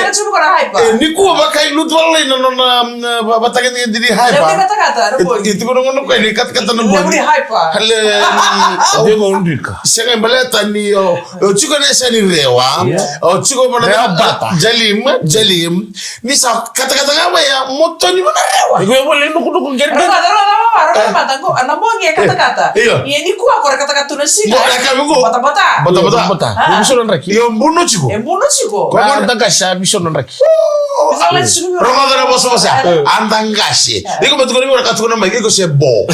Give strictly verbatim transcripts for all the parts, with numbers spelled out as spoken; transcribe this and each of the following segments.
Ena tiko na hyper. E, nikua vakailutu wale na nona, mm, va-, vatagedegede ni hyper. Levu ni katakata na bogi. E, e tiko na gauna koya ni katakata na bogi. Levu ni hyper. Ale, mm, Dego Drika. Sega, baleta ni o, o tiko na yasa ni Rewa. Yeah. O tiko na Rewa Bata. Jalim, Jalim. Ni sa katakata ga mai ya, mo toni mo na Rewa. Iko e vole nukunuku gere gere. Roga, roga, roga, roga, mata qo, na bogi e katakata. Io. Ia nikua qo ra katakata tu na siga. Mo, e ka viko. Batabata. Batabata. Batabata. Ah. Io, buno tiko. E buno tiko. Ko na dagasi a viso na draki. Rogoca na vosavosa. Anda qase. Iko me tukuna vei ira ka tukuna mai, iko se bo.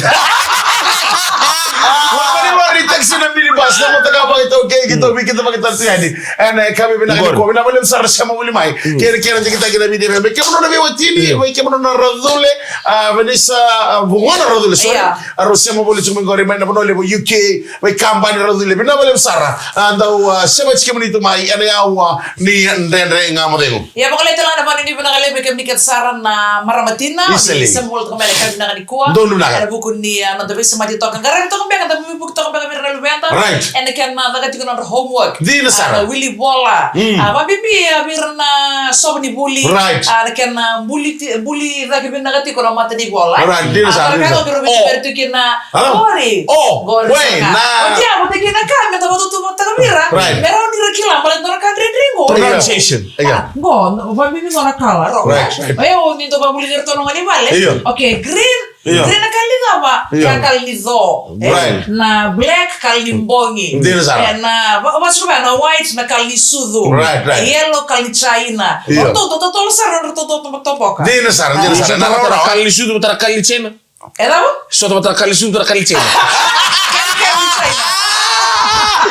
Rogoca ni taxi na minibus, na mataka vakaitaukei, keitou vei keitou vakaitaukei yani. Ena yakavi vinaka nikua, vinaka vakalevu sara sema voli mai. Kere, kere, digitaki na video. Vei kemuni na veiwatini, vei kemuni na racule, a, Vanessa, a, vugona racule, sorry. Ia. A, rau sema voli tu mai qori mai na vanua levu U K, vei kabani racule. Vinaka vakalevu sara. A, dau, a, sema tiko kemuni tu mai, ena yawa ni Dredre Ga Mo Cegu. Ia, vakalevu tale ga na vakanuinui vinaka levu vei kemuni kece sara na marama tina. Isa Li. Ni sema voli toka mai ena yakavi vinaka nikua. Donu vinaka. Ena vuku ni, a, noda veisemati toka. Qaravi toka beka, da veivuke toka beka vei ira na luveda. Right. Ena kena, a, caka tiko na nodra homework. Dina sara. A, na wili vola. Mm. A, vakabibi, a, vei ira na sova ni vuli. Right. A, na kena, a, buli ti-, buli cake vinaka tiko na mata ni vola. Right, dina sara, dina sara. A, vaka ga o kero vei kemuni tu kina. Qori. O, qori sara. Oti ya, vata kina ka me da vatutu vata kina vei ira. Right. Me rawa ni ra kila baleta na ka dredre qo. Pronunciation. Ia. Qo, vakabibi qo na kala, roko. Right, right. Io, ni dau vakavulici iratou na gone ni vale. Io. Okay, green. Io. Green na kala ni cava? Io. Kala ni co. Right. Na black kala ni bogi. Dina sara. E, na, va-, va-, na white na kala ni sucu. Right, right. Yellow kala ni China. Io. Ratou, ratou, ratou, ratou, ratou, ratou, ratou, ratou, ratou. Dina sara, dina sara. Na, na, na, na kala ni sucu, na kala ni China. E cava? Sota vata na kala ni sucu, na kala ni China.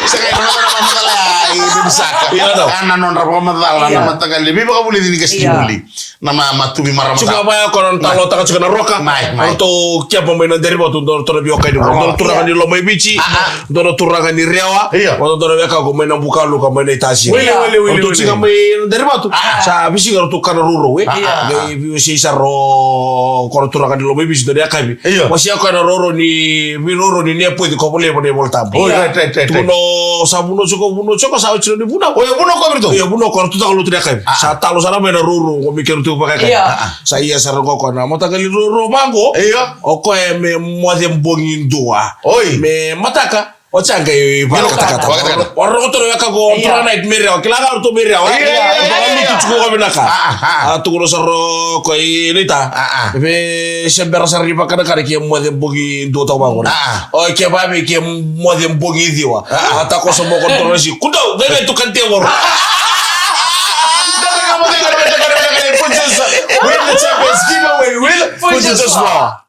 Sega, e nodra vakamacala ya, e, e, saka. Ia, no. A, na nodra vakamacala, na mataqali. Veivakavulici ni qasenivuli. Na ma-, matuvi marama. Tiko vaya ko na talotaka tiko na roka. Mai, mai. Ratou keba mai na Derivatu, dua na turaga ni Lomaiviti. Dua na turaga ni Rewa. Io. Dua na wekaqu mai na Bukaluka, mai na Itasi. Wili, wili, wili, wili. Ratou tiko mai na Derivatu. Sa veisiga ratou kana rourou, e. Io. Qai veiwasei sara o koya na turaga ni Lomaiviti, dua na yakavi. Io. Wasea o koya na rourou ni, veirourou ni Nepoici, ko volai ena iVolatabu. Oi, right, right, right, right. Tukuna o sa vunau tiko, vunau tiko, sa oti na nona ivunau. Oi, vunau o koya vei ratou? Io, vunau o koya, ratou taka lotu ena yakavi. Ah. Sa talo sara mai na rourou, qo me keirau tiko vakayakavi. Io. Ah, ah. Sa ia sara qo o koya na mataqali rourou vaqo. Io. O koya me moce bogi dua. Oi. Me mataka. O sa qai vakatakata. Vakatakata. O rokoto na wekaqu, o turaga na Iti Merewa. Kila ga o ratou Merewa. Io, io, io, io. Vakalutu tiko vakavinaka. Ah, ah, ah. A, tukuna sara o koya i Naita. Ah, ah. Vei se bera sara ni vakanakana ke moce bogi dua toka vaqori. Ah, ah. O ke vave ke moce bogi ciwa. Ah, ah. A takoso mo koya na turaga na Iti. Kudou, qai qai tu ka tevoro. Win the champions giveaway with Punjas Flour.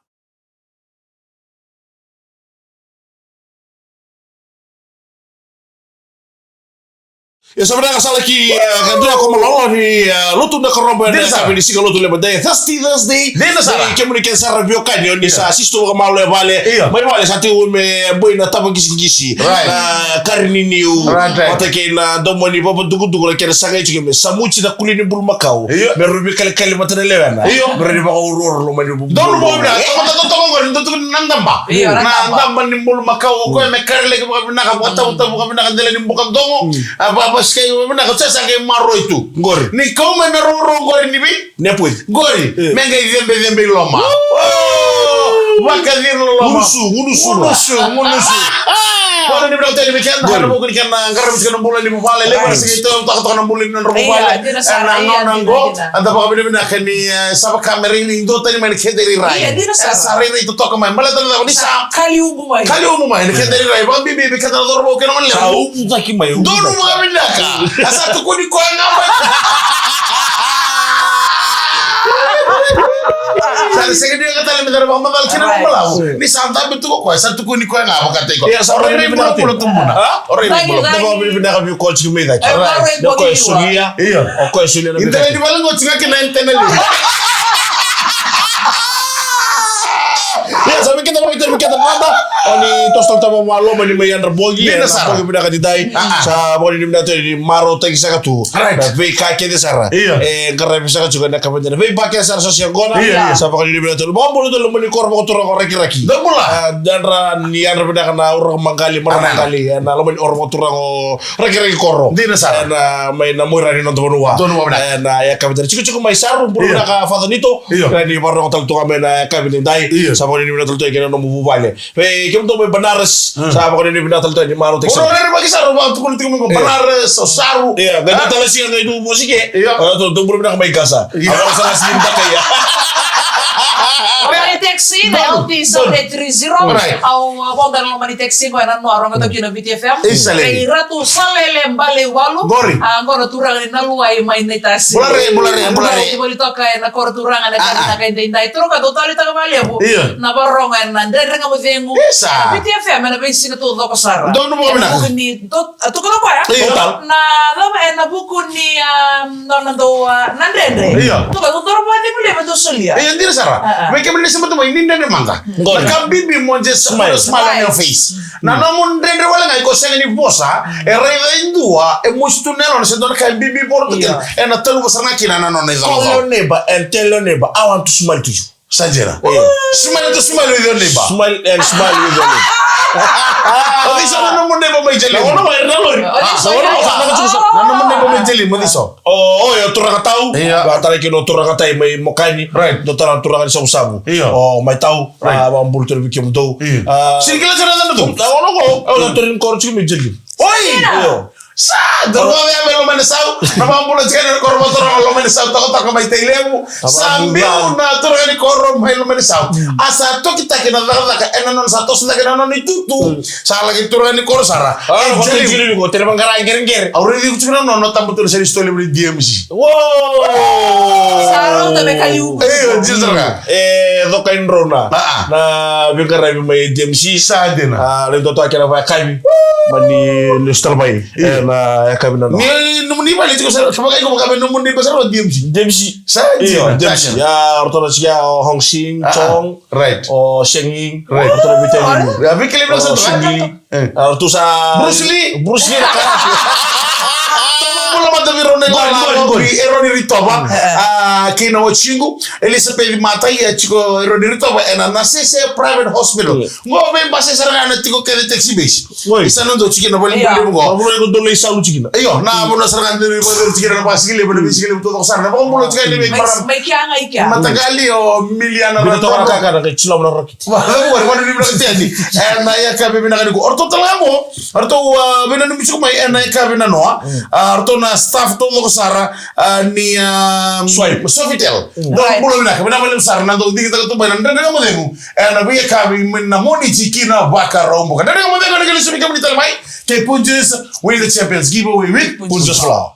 Ia sa vinaka sara ki, e, ka dua ko malolo ni, e, lotu na karoba ena yakavi ni siga Lotulevu, dei Thirsty Thursday. Dina sara. Dei kemuni kece sara veiwekani, o ni sa sisi tu vakamalo e vale. Io. Mai vale sa tiko me boi na tava gisigisi. Right. Na kari ni niu. Right, right. Vata kei na domo ni vavadukuduku na kena sagai tiko me samuti na kuli ni bulumakau. Io. Me rui veikalekale vata na lewena. Io. Me rui vakaurouro loma ni bulumakau. Donu mo vina, e? Tamata totoka qori, donu tiko na daba. Io, na daba. Na daba ni bulumakau, o koya me kari leki vakavinaka, vakatavutava vakavinaka, dela ni buka dogo. Mm. A, va-, vasikai vakavinaka, sa sa qai maroroi tu. Qori. Ni kau mai me rourou qori ni vei? Nepoici. Qori. E. Me qai cebecebe i loma. Woo! Vakaciri loloma. Gunusu, gunusu. Gunusu, gunusu. Vua ni vinaka tale vei keda, na vuku ni kena qaravi tiko na bula ni vuvale, levu era sega ni tokatoka na bula ni nodra vuvale. Ena gauna qo, eda vakavinavinaka ni, e, sa vaka me rairai duatani mai na keda irairai. E sa rairai totoka mai, baleta na cava ni sa kaliubu mai. Kaliubu mai na keda irairai, vakabibi vei keda na cauravou kei na gonelevu. Sa ubutaki mai, ubutaki. Donu vakavinaka. A sa tukuni koya ga mai. Sa ni sega ni ka tale me dara vakamacala kina vakabalavu. Ni sa dabe tu ko koya, sa tukuni koya ga vakataki koya. Ia, sa o rairai bula tiko. Bula tu muna. O rairai bula. Dau vakavinavinaka vei koya tiko mai cake. O koya solia. Io. O koya solia na vinavinaka. Internet vale qo tiko ga kina internet. Ia, sa vei keda, vei keda, vei keda mada. O ni toso tale tama mo loma ni mai yadra bogi. Dina sara. Bogi vinaka ni dai. Sa vakavinavinaka ni marautaki saka tu. Right. Na veika kece sara. Io. E qaravi saka tiko na ka vei dina. Veibakete sara sa se qona. Io, io. Sa vakavinavinaka tale. Vakabula tale loma ni koro vakaturaga o Rakiraki. Dou bula. A, yadra ni yadra vinaka na ura maqali, mara maqali. Ena loma ni oro vakaturaga o Rakiraki koro. Dina sara. Ena mai na muira ni noda vanua. Donu vinaka. Ena yakavi dina. Tikotiko mai Saru, bula vinaka Father Nito. Io. Ena ni vakarorogo tale tu ga mai na yakavi ni dai. Io. Sa vakavinavinaka tale tu ga kei na nomu vuvale. Vei kemudou mai Banaras, sa vakanuinui vinaka tale tu ga ni marautaki sara. Ora rerevaki sara, vakatukuna tiko mai ko Banaras, o Saru. Ia, qai dua tale siga qai dua vosi ke. Ia. Ora tu, dou bula vinaka mai Qasa. Ia. Ora sa siga ni daka ia. Ora e taxi na L T seven eight three zero. Right. Au, a, voda na loma ni taxi qo ena noa, rogo toka kina Viti F M. Isa lei. Kei Ratu Salele Balei Walu. Qori. A, qo na turaga ni Naluwai mai Naitasi. Bula re, bula re, bula re. Voli toka ena koro turaga na ka na ka idaidai. Turaga dou taleitaka vakalevu. Ia. Na vakarorogo ena Dredre Ga Mo Cegu. Isa. Viti F M ena veisiga taucoko sara. Donu vakavinaka. Ena vuku ni do-, a, tukuna koya. Ia. Na cava ena vuku ni, a, nona dou, a, na dredre. Ia. Tukuna dou coro vakacegu levu dou solia. Ia, dina sara. A, a. Vei kemuni na sema tu mai ni dredre mada. Qori. Na ka bibi mo dei sa smile, smile on your face. Na nomu dredre wale ga iko sega ni vosa, e raica e dua, e mosi tu na yalona se dua na ka e bibi voro tu kina. Ena taluva sara ga kina na nona icavacava. Call your neighbor and tell your neighbor, "I want to smile to you." Sa dina. Smile to smile with your neighbor. Smile and smile with your neighbor. O cei sa na nomu neighbor mai Jelimu? Na nomu neighbor mai Jelimu, o cei sa? O, o, io, turaga tau. Ia. Vakatale kina o turaga tai mai Mokani. Right. Dua tale na turaga ni Savusavu. Ia. O mai tau. Right. A, vakabula tale vei kemudou. Ia. A, sini kila sara na dou. Na ono ko, au na tori ni koro tiko mai Jelimu. Oi! Io. Sa, dou vakayabe loma ni sau. Na vakabula tiko na koro vakaturaga loma ni sau, tokatoka mai Tailevu. Sa biu na turaga ni koro mai loma ni sau. A sa tokitaki na cakacaka, ena nona sa toso cake na nona itutu. Sa laki turaga ni koro sara. E, ko Jelimu. Jelimu ko, tere vaqara qereqere. Au raici iko tiko na nona, tabu tu na seri stori levu ni D M C. Wow! Sa rauta me kaliu. E, o, dina sara ga. E, coka i drona. A, a. Na veiqaravi mai D M C. Sa dina. A, lai dua toka kena vakayakavi. Mani lesu tale mai. Io. E, na yakavi na noa. Ni, nomuni vale tiko sara, sa vaka iko vaka me nomuni vale sara o D M C. D M C. Sa dina. Io, D M C. Sa dina. Ia, o ratou na sikia, o Hong Sing, a, a. Chong. Right. O Seng Ing. Right. O ratou na vita ni. Ia, vei kele vila sa Seng Ing. E. A, ratou sa Bruce Lee. Bruce Lee na karate. Bula mada vei rau na ilala. Gori, gori, gori. Eroni Ritova. Mm. A, kei na watiqu Elizabeth Matai, e tiko Eroni Ritova ena Nasese Private Hospital. Mm. Qo veibasai sara ga ena tiko kece taxi base. Oi. Isa na dou tiko na vale ni bale qo. Io. Na vanua iko dou lai salu tiko kina. Io, na vanua sara ga dou lai salu tiko kina na basikili, na basikili taucoko sara. Na vakabula tiko ni vei. Mai, mai kia ga i kia. Mataqali o Miliana. Vina toka na kakana kai tilo na roki. Wa, wa, wa, ni vinaka tiko yani. E, na yakavi vinaka nikua. O ratou tale ga qo. O ratou, a, veinanumi tiko mai, e, na yakavi nanoa. Mm. A, o ratou na staff taucoko sara, a, ni, a, Swipe. Sofitel. Mm. Dou bula vinaka, vinaka vakalevu sara, na dou digitaka tu mai na Dredre Ga Mo Cegu. E, na veiyakavi mai na Moniti ki na Vakaraubuka. Dredre Ga Mo Cegu, na kena lesu vei kemuni tale mai. Kei Punjas, win the champions giveaway with Punjas Flour.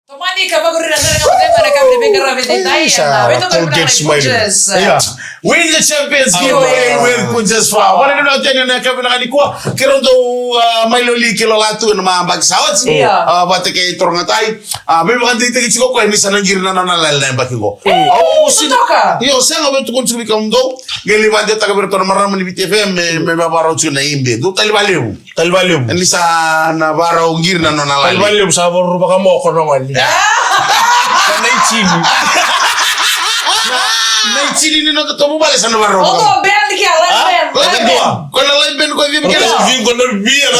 Tomani ka vakariri na Dredre Ga Mo Cegu ena yakavi ni veiqaravi edaidai. Isa, ena veiqaravi Colgate Smile. Punjas. Ia. Win the champions giveaway with Punjas Flour. Vale, na tena na yakavi nikua. Keirau dau, a, mai loli ki Lalatu ena yabaki sa oti. Ia. A, vata kei turaga tai. A, veivakadeitaki tiko o koya ni sa na qiri na nona lali na yabaki qo. Mm. Au, au sega, io, sega, au via tukuna tiko vei kemudou. Qai lai vakadewataka vei iratou na marama ni Viti F M me, me vakarau tiko na ibe. Dou tali vakalevu. Tali vakalevu. Ni sa na vakarau qiri na nona lali. Tali vakalevu, sa vakarau vakamoko na gone. Ia. Sa na itini. Na, na itini ni noda tauvale sa na vakarau vakamoko. Oto band kia, live band. Live band. Ko na live band ko via kila. Ko via ko na via na.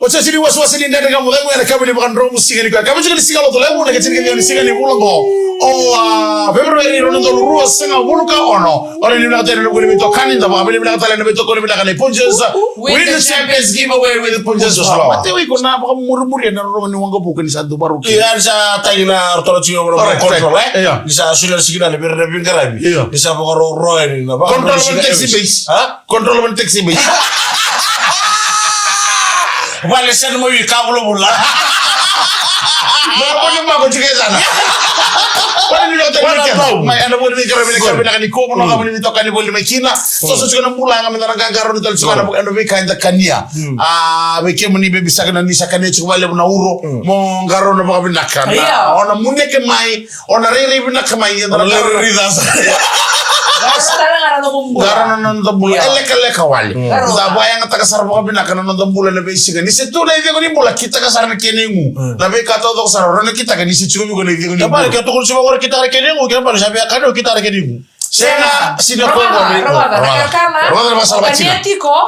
O sa sini waswasi ni dredre ka mo cegu ena kava ni vakadromu siga ni koya. Kava tiko ni siga Lotulevu na ka tini ka ciwa ni siga ni vula qo. O a February rua na udolu rua sagavulu ka ono. O ni vinaka tale na vuli mai tokani da vaka vili vinaka tale na vei tokoni vinaka na Punjas. Win the Champions giveaway with Punjas. Mate wiko na vakamurimuri ena rorogo ni waqavuka ni sa duvaruki. Ia ni sa tagi na rotoro tiko na control e. Ni sa suli na sikina na vira na viqaravi. Ni sa vakarorogo ni na vaka. Control of the taxi base. Ha? Control of the taxi base. Vale sena mo wi ka vulavula. Mara voli mako tiko e sana. Vale ni lota ni kena. Mai ena voli ni kena voli kena voli ni kovo no ka voli ni toka ni voli mai kina. So so tiko na bula nga me na qaqaro ni tali tiko na ena voli ka eda kania. A vei kemuni bebisaka na ni sa kania tiko vale na uro. Mo qaro na vakavinaka. Ona muneke mai, ona rairai vinaka mai eda na qaro. Qarauna na noda bula. Io. E lekaleka wale. Mm. Qarauna. Da vakayagataka sara vakavinaka na noda bula na veisiga. Ni se tu na icegu ni bula, kitaka sara na kena igu. Mm. Na veika taucoko sara, o rawa ni kitaka ni se tiko vei iko na icegu ni bula. Kena ibalebale ke tukuna tiko vei iko kitaka na kena igu, kena ibalebale sa via kana, kitaka na kena igu. Sega, sega ni o koya qori. Rogoca, rogoca, rogoca. Rogoca na vakasala vata.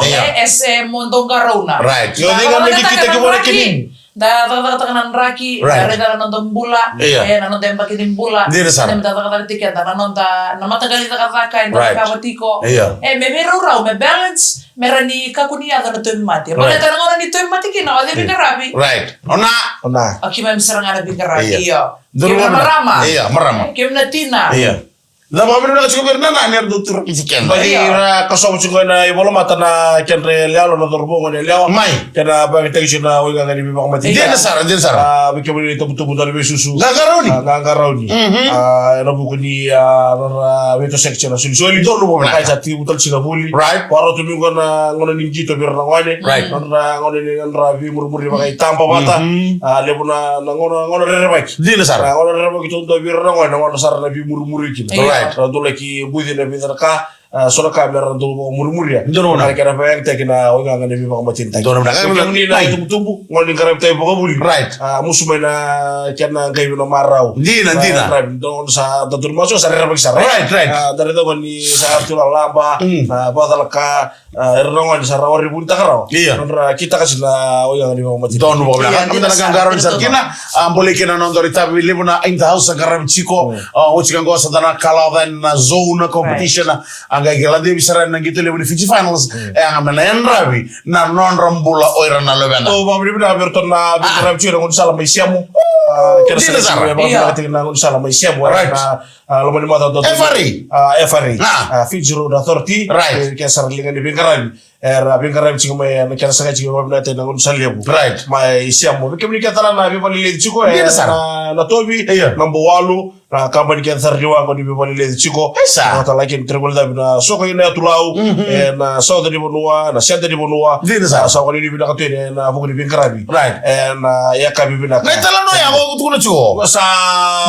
Io. E, e se mo dou qarauna. Right. Io, da cakacakataka na draki, da cakacakataka na draki, right, da raica na noda bula, io, e, na noda yabaki ni bula. Dina sara. Da cakacakataki keda, na noda, na mataqali cakacaka, e, da cakava tiko. Io. E, me veiraurau, me balance, me rawa ni kakua ni yaco na tauvimate. Right. Baleta na gauna ni tauvimate kina, o cei veiqaravi? Right. O na. O na. O keimami sara ga na veiqaravi, io. Io. Keimami na marama. Io, marama. Keimami na tina. Io. Da vakavinavinaka tiko vei ira na nani era dau turaga tiko keda. Io. Ira ka sova tiko ena ivolamata na kedra yalewa, na cauravou, gone yalewa. Mai. Kena vakayagataki tiko na waigaga ni veivakamatei. Dina sara, dina sara. A, vei kemuni na itubutubu, dau ni veisusu. Qaqarauni. A, qaqarauni. Mhm. A, ena vuku ni, a, nodra veitosoyaki tiko na solisoli. Donu vakavinaka. Ka sa tekivu tale tiko na vuli. Right. Vakarau tu mai qo na gauna ni qito vei ira na gone. Right. Nodra gauna ni, nodra veimurimuri vakaitaba vata. Mhm. A, levu na, na gauna, gauna rerevaki. Dina sara. Na gauna rerevaki taudua vei ira na gone, na gauna sara na veimurimuri kina. Right. Ra dau laki buci na vica na ka, a, so na ka me ra dau vakamurimuria. Donu na. Ka ra kena vakayagataki na waigaga ni veivakamatei. Donu na. Kemuni na itubutubu, gauna ni qaravi tiko vakavuli. Right. A, musu mai na kena qaivi na marau. Dina, dina. Right, right. Donu sa, da donu masu sa rerevaki sara. Right, right. A, da raica ni sa tu na laba, mm, na vakacalaka, a, era na gone sa ra wari vunitaka rawa. Io. Nodra kitaka sara na waigaga ni veivakamatei. Donu vakavinaka. Io, dina sara. Qaqarauni sara kina, a, bolei kina na noda itavi levu na In the House sa qaravi tiko. Mm. A, oti ka qo sa da na kalawa yani na zone competition. Right. A qai kila devi sara na qito levu ni Fiji Finals. Mm. E, a ga me na yadravi na nodra bula o ira na luveda. Au vakavinavinaka vei iratou na veiqaravi tiko na gaunisala mai Semo. A, kena sala sara. Io. Vakavinakataki na gaunisala mai Semo. Right. Na A, loma ni macawa dodonu. F R A. A, F R A. A. A, Fiji Road Authority. Right. E, ke sara liga ni veiqaravi. Era veiqaravi tiko mai, e, na kena sagai tiko mai vakavinakataki na gaunisala levu. Right. Mai Semo. Vei kemuni kece na veivakaleleci tiko, e, dina sara, na, na Tovi, io, naba walu, na kabani kece sara ni waqa ni veivakaleleci tiko. E sa. Na talaki ni trekoli cavi na soko ina yatu Lau, mhm, e, na sauca ni vanua, na seda ni vanua. Dina sara. A, sa wale ni vinaka tu ena vuku ni veiqaravi. Right. Ena yakavi vinaka. Na italanoa ya ko tukuna tiko. Sa,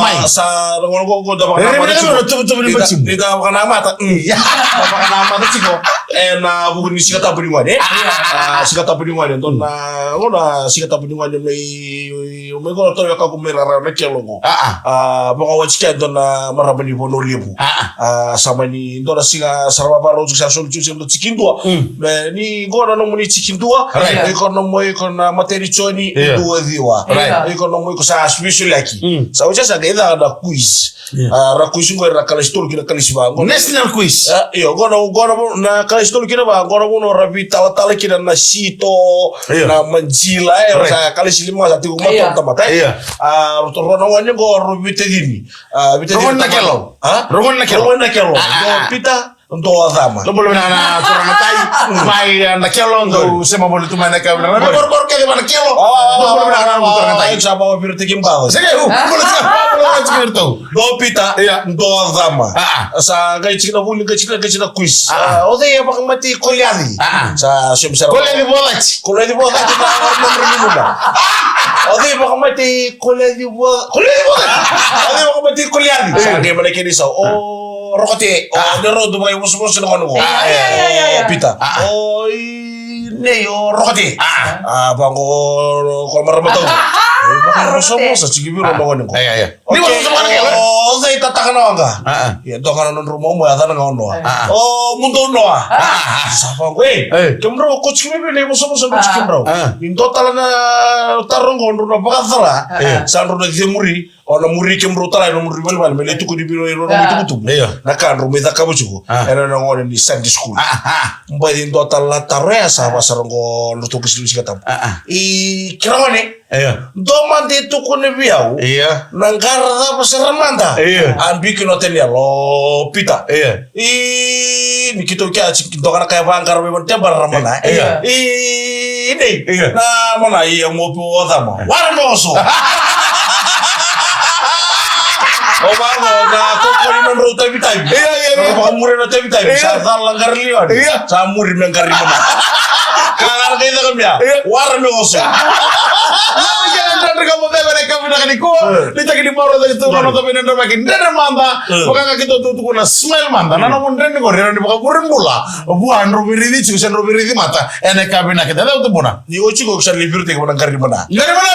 mai, sa, na gauna ko, ko da vakanamata tiko. Ni da, ni da vakanamata. Mm. Da vakanamata tiko. Ena vuku ni Siga Tabu ni gone. Ah. A, Siga Tabu ni gone. Donu na, gauna Siga Tabu ni gone mai, mai gauna tau ya ka ko mai rara na kelo qo. Ah, ah. A, vakawati kea donu na marama ni Vanua Levu. Ah, ah. A, sa mani donu na siga sa ra vakarau tiko sa soli tiko sa donu tikidua. Mm. Me ni qo na nomuni tikidua. Right. Iko na mo iko na matai ni Joni, yeah, dua ciwa. Right. Iko na mo iko sa special yaki. Mm. Sa oti sa qai caka na quiz. Yeah. A, ra quiz qo era kalasi tolu ki na kalasi va. Qo national quiz. A, io, qo na, qo na, na kalasi tolu ki na va, qo na vanua ra veitalatala kina na sito, yeah, na majila, e, right, sa kalasi lima sa tiko, yeah, matau tamata, e. Yeah. A, rau rua na gone qo, rau veitacini. A, veitacini. Rau gone na kelo. A? Rau gone na kelo. Rau gone na kelo. Ah, ah, ah. Dua o Pita, dua o Cama. Dou bula vinaka na turaga na tai. Mm. Mai, a, na kelo, dou sema voli tu mai na ka vinaka. Mai. Koro, koro, kece va na kelo. Oh, dou bula vinaka na turaga na tai. Sa va o Pita tiki mbala. Sega, u, bula tiko, bula tiko. Dua o Pita, yeah, dua o Cama. Ah, ah. Sa qai tiki na vuli, qai tiki na, qai tiki na quiz. Ah, ah. A, o cei e vakamatei Koliaci? Ah, ah. Sa sema sara. Koliaci Vocaci. Koliaci Vocaci na, na, na, na, na. O cei e vakamatei Koliaci Vo-, Koliaci Vocaci. O cei e vakamatei Koliaci? Sa qai mai na kena isau. O Rokote. O Nerodu, mai vosavosa na gone qo. Ah, yeah, yeah, yeah, yeah. Pita. Ah. O i nei o Rokote. Ah. A, vaqo ko marama tau. Vosavosa tiki vei rau na gone qo. Ah, yeah, yeah. Ni vosavosa na gone qo. O cei tataka na waqa? Ah, ah. Ia, dua ga na nodrau momo, yacana ga o Noa. Ah. O mudrau Noa. Ah. Sa vaqo, e. Eh. Kemudrau ko tiki mai vei na ivosavosa drau tiki kemudrau. Ah. Ni dua tale na taro qo drau na vakacala. Ah. Sa drau na cemuri. O na muri kemudrau tale, na muri valevale, me lai tukuni vei rau na itubutubu. Io. Na ka drau mai cakava tiko. Ah. Ena nona gauna ni Sunday school. Ah, ah. Baci dua tale na taro ya sa vaka sara qo na nodratou qisi ni Siga Tabu. Ah, ah. I kira gone. Io. Dua mada e tukuna vei au. Io. Na qara cava sara mada. Io. A biu kina o Taniela, o Pita. Io. I, ni keitou kea tiko dua ga na ka e vaqara mai vanua tebara na mana. Io. I, i nei. Io. Na mana, ia mo pi o Cama. Wara na oso. O vaqo na kokoni na drau tavitavi. Io, io, io. Na vakamuri na tavitavi. Io. Sa cala qara liwa. Io. Sa muri me qara liwa. Ka na kai caka mia. Wara me oso. Ia, ke na dredre ka mo bebe na ka vinaka ni kua. Ni taki ni mauro taki tu na nota vina dra maki dredre mada. Vaka ga keitou tu tuku na smile mada. Na nomu dredre qori era ni vakavure bula. Vua dro virici tiko se dro virici mata. Ena ka vinaka keitou tu buna. Ni oci ko sa ni viri tiko na qari mana. Qari mana.